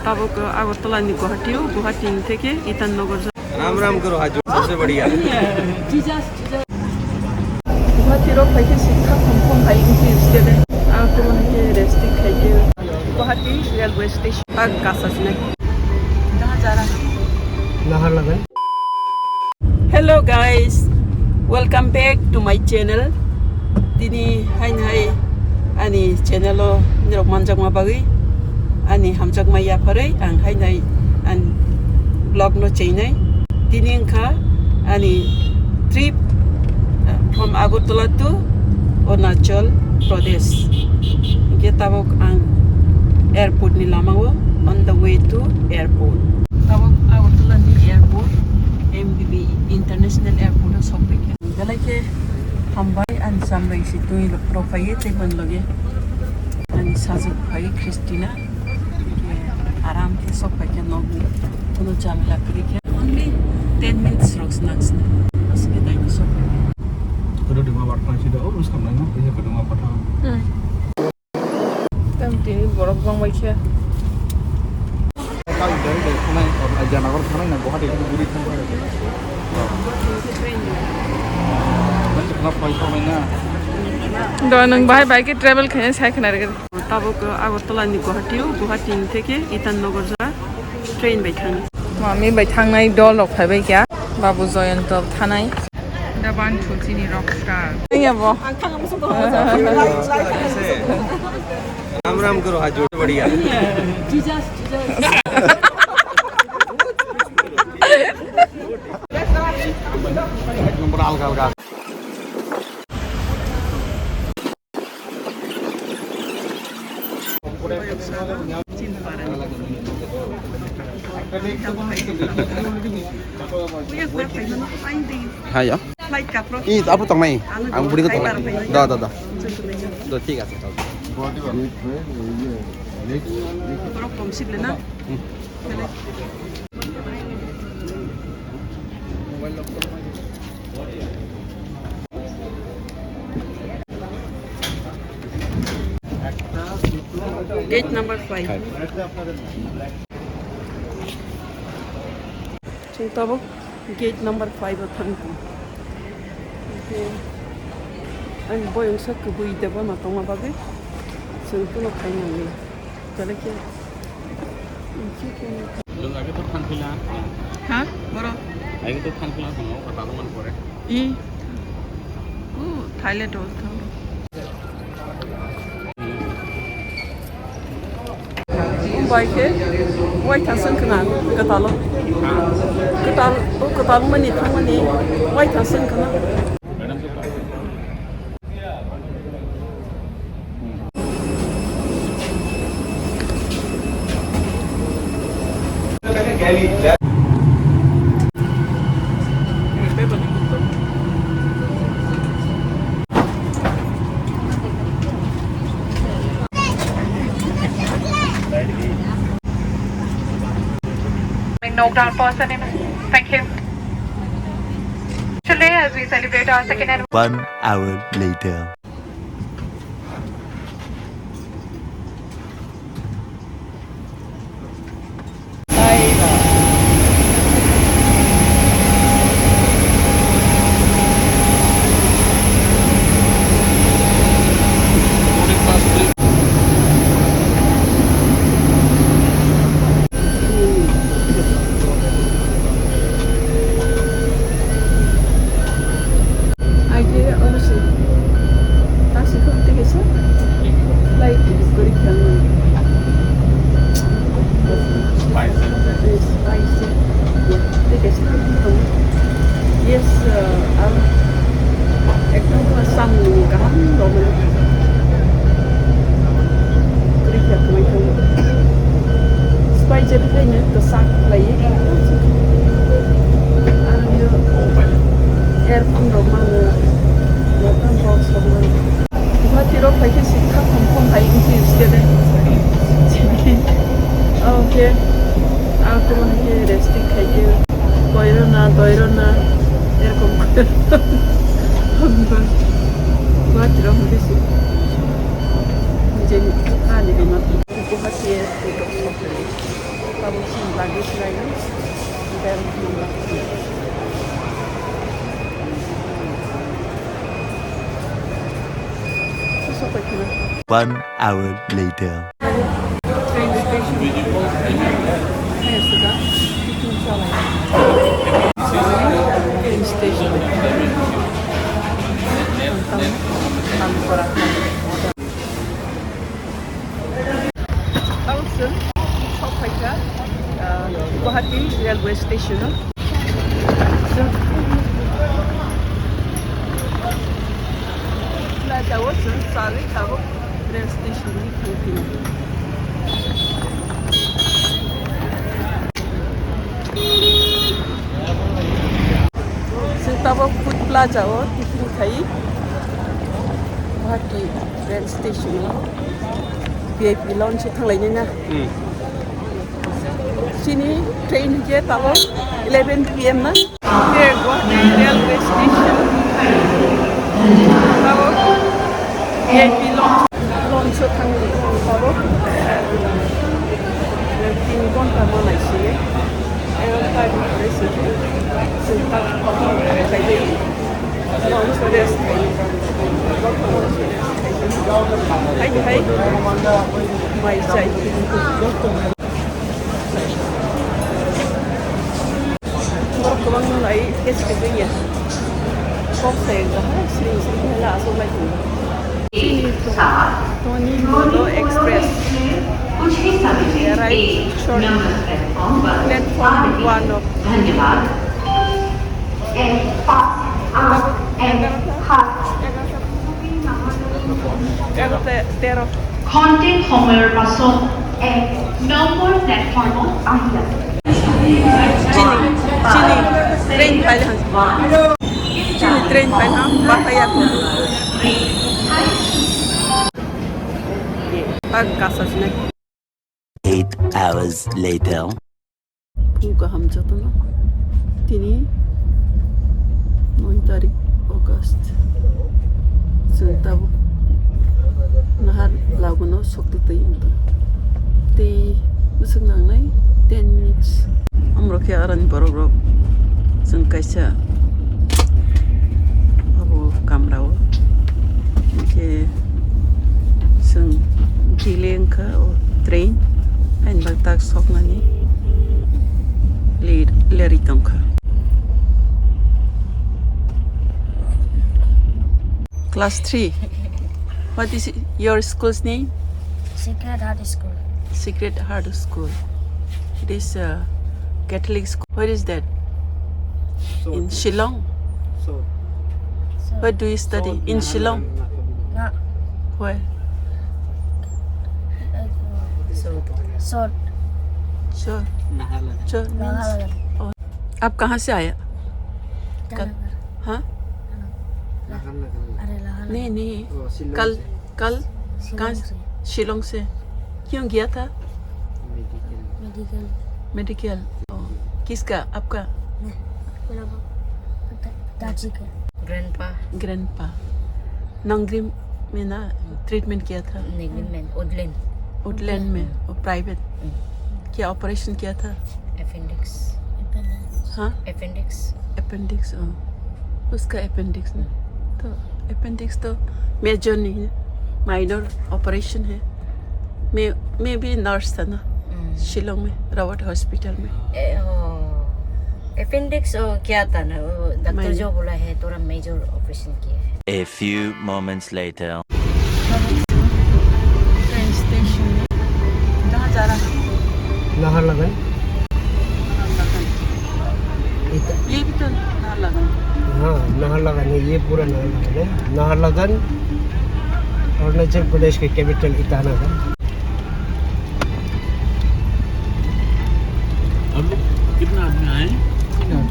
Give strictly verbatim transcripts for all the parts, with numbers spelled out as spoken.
Abo ke Agartala ni Guwahati o, Guwahati ni theke Itan Nagar ja. Ram ram karo hajo, sabse badhiya. Guwahati rok phaikhe sikha khom khom hai wngkhe state. Ang tubun khe resting khaikhe Guwahati railway station. Bak kasa sinai. Naharlagun. Hello guys, welcome back to my channel. Tini haino hai ani channel o norok manjakma bagwi ani hamjakma yapharwi ang haino hai ani vlog no cheinai. Tini wngkha ani trip, uh, from Agartala to Arunachal Pradesh. Hingke tabok ang airport ni lama o, on the way to airport. Tabok Agartala ni airport, M B B International Airport o sokphaikha. Belai khe hambai ani chambai si twi rok phaiwi tei man loge ani sajwk phaiwi Christina. Aram khe sokphaikha nokni, kuno jamila kwrwi khe. Only ten minutes rok se nang sini. Aswk khe daino sokphaikha. Kodo dima bar khna sida o bwskang naino kisa kodo ma patha. Hmm. Tam tini borok bang bai khe. Janagor thanai na Guwahati guri thang. Do nwng bahai bike travel khaina sai khna rwgwi. Tabok Agartala ni Guwahati o, Guwahati ni theke Itan Nagar ja train bai thangna. Mami bai thangnai dol rok phaibai kha, Babu Joyonto thanai. Da ban thu chini rockstar. Nangya bo. Ang thang ang sung ko. Ram ram karo hajo, badhiya. Jesus, Jesus. Ek number alga alga. Hayo. Ih, apo tongnai. Ang buri ko tongnai. Da, da, da. Da, thik ase. Gate number five. Chwng tabuk gate number five o thang tong. Ani boyong sa kwbwi deba ma tongma bagwi chwng kuno khai nangli. Belai khe. Nwng age to phan phila. Ha? Boro? Age to phan phila tong, o kata man pore. I. U, Thailand o thang. Bai khe wai thasang khna kwtalo. Kwtal, o kwtal mani thangmani wai thasang khna. Knock down person in. Thank you. Today, as we celebrate our second anniversary. One hour later. Aje oro se. Tasi khum tei kaisa light guri khe ang. Spicy. Tei kaisa. Yes, uh, ang ekdom samung kaham romani. Kwrwi khe kwmai thangwi. Spicy khaino kwchak khlaiwi. Aro nw earphone rok mano, earphone box rok mano. Guwahati rok phaikhe sikha khom khom hai wngkhe state. Oke. Ang tubun khe resting khaikhe. Koirona, doirona, erokom koirona. Guwahati rok hwnkhe se. Jeni ani bima. Guwahati airport rok sokphaikhe. Luggage laino. Belt number three. One hour later. Train station. Train station. Tamkora. Tabuk chwng sok phaikha, ah, Guwahati railway station o. Chwng plaza o chwng charwi tabuk rail station ni thangphino. Chwng tabuk Food Plaza o tiffin khai Guwahati rail station o V I P lounge o thanglainai na. Hmm. Chini train hwnkhe tabuk eleven P M na. Hwnkhe Guwahati railway station tabuk V I P lounge, lounge o thangwi tabuk tin ghonta ma naisingwi. Ego time rest hwnkhe chwng tabuk khaidi. Hai hai mai chai. Borok kwbangma lai S P ya. Kok sai kaham sring sring la aswk lai tongo. Chini Toni Moto Express. Right short platform one of. এগারোটা, এগারোটা তেরো। ঘন্টিক সময়ৰ পাছত এক নম্বৰ প্লেটফৰ্মত আহি আছে। Chini, chini train pailha. Chini train pailha, bahai ako. Pag kasa sini. Eight hours later. Phung kaham jotono. Tini noi tarik August. Chwng tabuk Nahar laguno sokti twi wngtong. Tei bwswk nangnai ten minutes. Amrok khe aroni borok rok chwng kaisa abo kamra o. Hwnkhe chwng delay wngkha o train, haini bagwi tak soknani ler-, lerwi tongkha. Class three. What is your school's name? Sacred Heart School. Sacred Heart School. It is a Catholic school. Where is that? In Shillong? So. Where do you study? In Shillong? No. Where? Sot. Sot. Naharlagun. Sot means. Naharlagun. Oh. आप कहाँ से आया? Itanagar. हाँ? Naharlagun. अरे, नाहरलागुन। नहीं, नहीं। Oh, Shillong से। कल कल शिलोंग कहाँ से? शिलोंग से। क्यों गया था? मेडिकल। मेडिकल। मेडिकल। ओ, किसका? आपका? नहीं, मेरा पापा, पिता-, पिताजी का। ग्रैंडपा। ग्रैंडपा। नंगरी में ना ट्रीटमेंट किया था? नंगरी में, वुडलैंड। वुडलैंड में, हम्म। वो प्राइवेट। हम्म। क्या ऑपरेशन किया था? अपेंडिक्स। हाँ? अपेंडिक्स। अपेंडिक्स, हाँ। उसका अपेंडिक्स ना। हम्म। तो अपेंडिक्स तो मेजर नहीं है, माइनर ऑपरेशन है। मैं, मैं भी नर्स था ना, हम्म। शिलोंग में, रावत हॉस्पिटल में। ए, ओ, अपेंडिक्स, ओ, क्या था ना? वो डॉक्टर माइनर। जो बोला है, थोड़ा मेजर ऑपरेशन किया है। A few moments later. Train station में। कहाँ जा रहा है? नाहरलागुन। नाहरलागुन। इत- ये भी तो नाहरलागुन। हाँ, नाहरलागुन है, ये पूरा नाहरलागुन है। नाहरलागुन, अरुणाचल प्रदेश के कैपिटल ईटानगर। हम लोग कितना आदमी आए?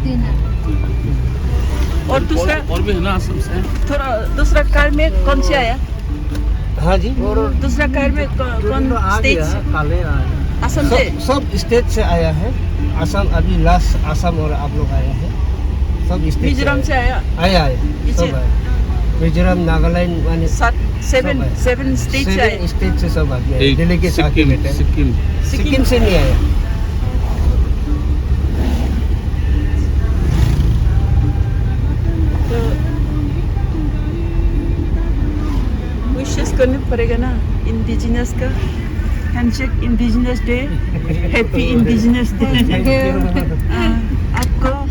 तीन आदमी। और दूसरा और, और भी है ना असम से? थोड़ा दूसरा कार में कौन से आया? हाँ जी। और दूसरा कार में कौ-, कौन तो आ स्टेट गया, से? काले आया। असम सब, से? सब स्टेट से आया है। असम अभी लास्ट असम और आप लोग आया है। सब स्टेट से मिजोरम आया। से आया? आया है, इसे सब आया। मिजोरम, नागालैंड, माने सात, सेवन, सब आया। सेवन स्टेट से सेवन आया। स्टेट से सब आदमी आया। एक दिल्ली के साथ सिक्किम, बैठे हैं। सिक्किम। सिक्किम से नहीं आया। पड़ेगा ना, indigenous का handshake, indigenous day, happy indigenous day। Thank you। हाँ, आपको